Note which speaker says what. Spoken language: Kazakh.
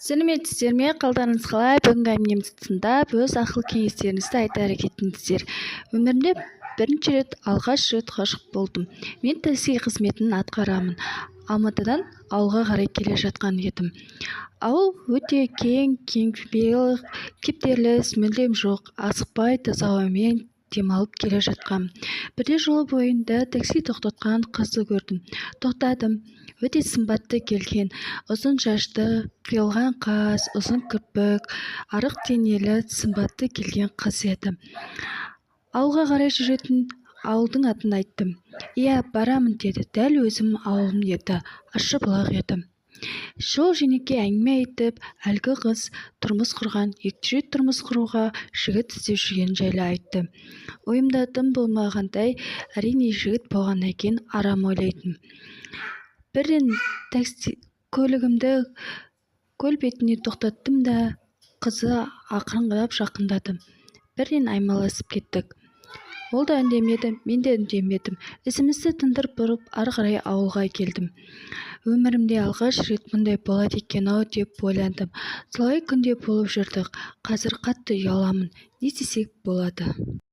Speaker 1: Сәлеметсіздер ме, қалдарыңыз қалай? Бүгінгі әңгімемізді тыңдап, өз ақыл-кеңестеріңізді айта кетіңіздер. Өмірімде бірінші рет, алғаш рет ғашық болдым. Мен такси қызметін атқарамын. Алматыдан ауылға қарай келе жатқан едім. Ауыл өте кең, кеңпейіл, кептеліс мүлдем жоқ. Асықпай, таза ауамен демалып келе жатқам. Бірде жол бойында такси тоқтатқан қызды көрдім. Тоқтадым. Өте сымбатты келген, ұзын шашты, қиылған қас, ұзын кірпік, арық денелі, сымбатты келген қыз еді. Ауылға қарай жүретін ауылдың атын айттым. «Иә, барамын», – деді. Дәл өзім ауылым еді, Ащыбұлақ еді. Жол жөнекей әңгіме айтып, әлгі қыз тұрмыс құрған, екінші рет тұрмыс құруға жігіт іздеп жүргені жайлы айтты. Ойымда дым болмағандай, әрине, жігіт болғаннан кейін арам ойлайтын. Бірден такси көлігімді көл бетіне тоқтаттым да, қызы ақырындап жақындады. Бірден аймаласып кеттік. Ол да үндемеді, мен де үндемедім. Ісімізді тындырып бұрып, ары қарай ауылға келдім. Өмірімде алғаш рет мұндай болады екен-ау деп ойландым. Солай күнде болып жүрдік. Қазір қатты ұяламын. Не істесек болады?